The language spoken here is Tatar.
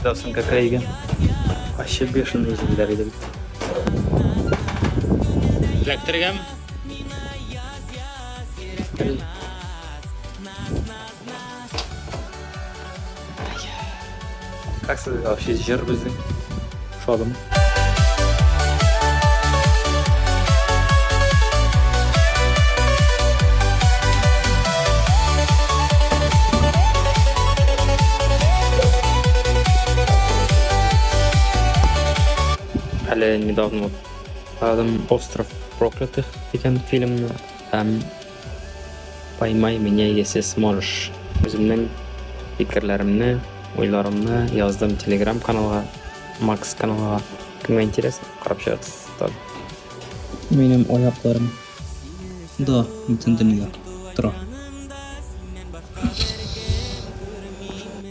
Когда соң кәкрәйгән. Вообще бешеный җилләр иде бит. Эләктергән. Как сезгә вообще җыр безнең? Ошадымы? Әле недавно вот карадым «Остров проклятых» дигән фильмны һәм «Поймай меня, если сможешь». Үземнең фикерләремне, уйларымны яздым Телеграм каналга, Макс каналга. Кемгә интересно, карап чыгыгыз тоже. Минем аякларым да бөтен дөнья тора.